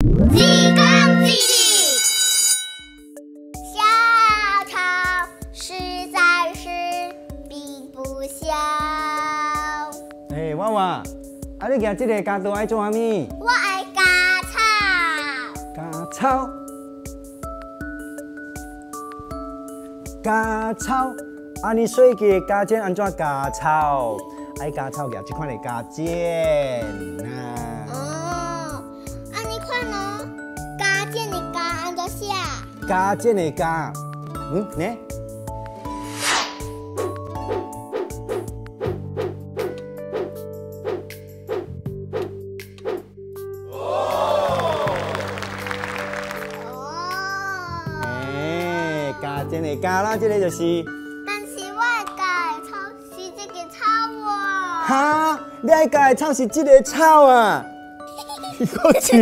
一工一日，小草实在是并不小。欸，娃娃，啊，你举这个镢刀爱做啥物？我愛镢草。镢草，镢草，啊，你细个的镢剪按怎镢草？愛镢草，舉這款的鉸剪啊。哦，按呢款哦，鉸剪的鉸按怎寫？鉸剪的鉸，嗯，呢？哦。欸，鉸剪的鉸啦，這个就是。但是我愛鉸的草是這个草哦。哈，你愛鉸的草是這个草啊？我笑。